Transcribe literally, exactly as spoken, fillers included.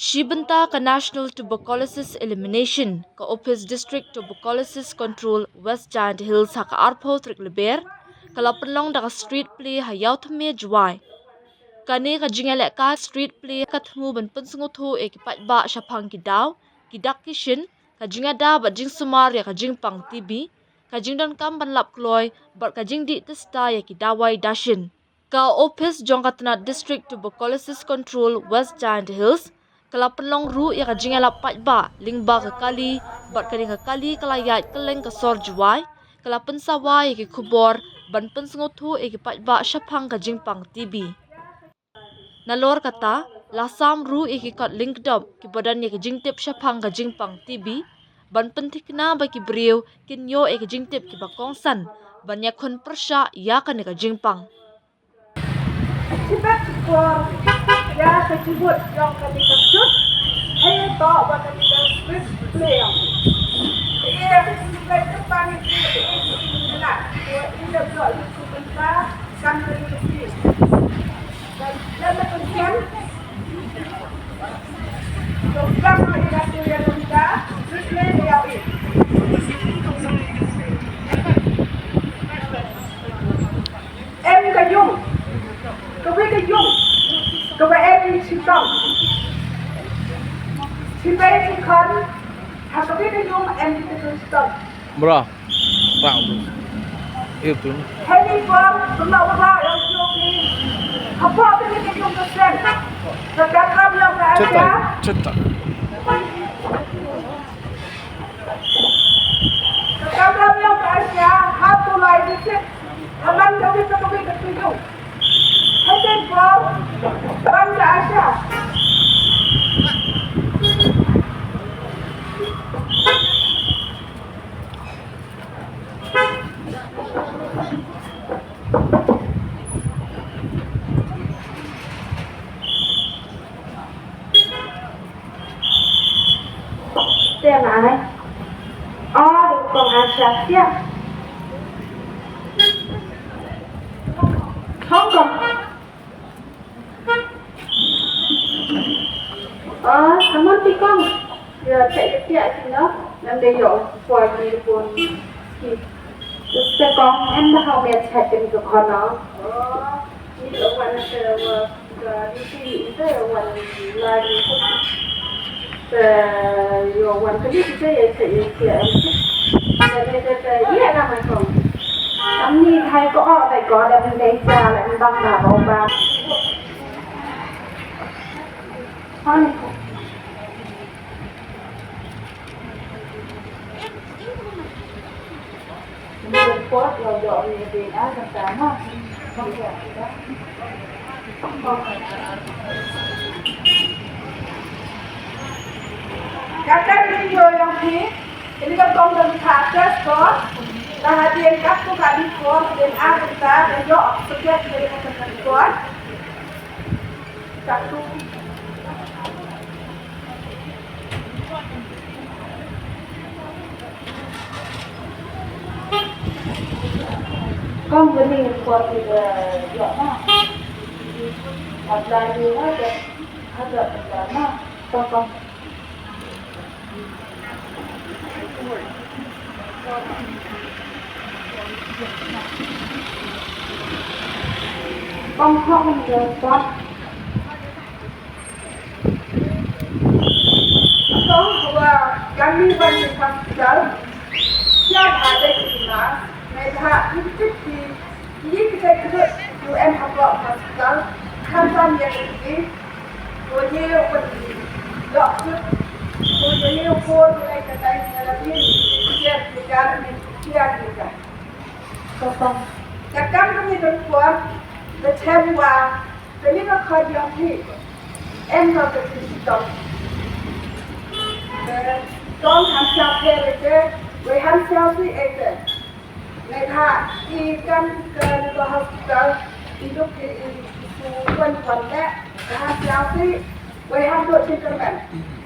Shi bynta ka National Tuberculosis Elimination, ka Office District Tuberculosis Control West Jaintia Hills ha ka arphew tarik Lber, ka la pynlong da ka street play ha Ïawthme Jowai. Kane ka jingïalehkai street play ka thmu ban pynsngewthuh ïa ki paidbah shaphang ki daw, ki dak ki shin, ka jingïada bad jingsumar ïa ka jingpang T B, ka jingdonkam ban lap kloi bad ka jingdih tista ïa ki dawai dashin. Ka ophis jong ka tnat District Tuberculosis Control West Jaintia Hills ka la pynlong ruh ïa ka jingïalap paidbah lyngba ka kali, bad kane ka kali ka la ïaid kylleng ka sor Jowai, ka la pynsawa ïa ki khubor ban pynsngewthuh ïa ki paidbah shaphang ka jingpang T B. Nalor kata, la sam ruh ïa ki kot lyngkdop kiba don ïa ka jingtip shaphang ka jingpang T B, ban pynthikna ba ki briew kin ïoh ïa ka jingtip kiba kongsan ban ïakhun pyrshah ïa kane ka jingpang. Ki bad ki por ïa ka jingmut jong kane ka ksut, hynrei to ba kane ka street play. Ïa ka jingmut jong kane ka ksut, ïa ka jingmut jong kane ka ksut, kan kane ka ksut. Em ka yung, ka wi ka yung, ka wa em shitom. Shi bei shi khon, ha ka wi ka yung em shitom. Bra. Rau. Itu. Hei ni bor, pernah orang yang joki. Apa tu ni kejung kesen? Sedangkan yang tak ada. Cetak, cetak. Sedangkan yang tak ada, satu lagi cek. Aman kami kami ketujuh. Hei ni bor, bang tak ada. Te nai. O, dei kong Asia sia. Hong Kong. Ah, someone ti kong. Ya, check the check, you know. Nang dei yo, for the phone. Te kong, em da hau me check in the corner. Oh, ni lo wan the, the, the, the, the, one line. Te yo wan kali kita ya, check in here. Te, te, te, te, ya, na mai kong. Am ni hai ko, oh, hai ko, da ni dei ja, la ni bang da, bang da. Hai. Ni report lo do ni D N A pertama. Kata ni yo yang ni, ini kan kong dan kata ko, dah hadiah kat tu kali ko, D N A kita, dan yo, sejak dari kata ko. Satu. Kong bening kuat juga ya mah. Ada juga ada ada pertama. Kong. Kong hok ngan jawab. Kong hwa kami ban di hospital. Siap ada di rumah. Mereka ikut di Yi ki te kdut yu em hapdeng hospital, khamtam ïa ki, ko ye u pynlong kut, ko ye u por u lai ka dai na la yin, ïa ki gar ni, ïa ki gar. Ka kam kani ka por, ka chem wa, kani ka khot ïa ki, em ka ka ki tong. Tong ham sa phe le te, wei ham sa si e te. Ngai tha, i kam ka, ka hospital, i duk i, i, i su wan wan le, ka ha siang si, wei ha duk si ka men.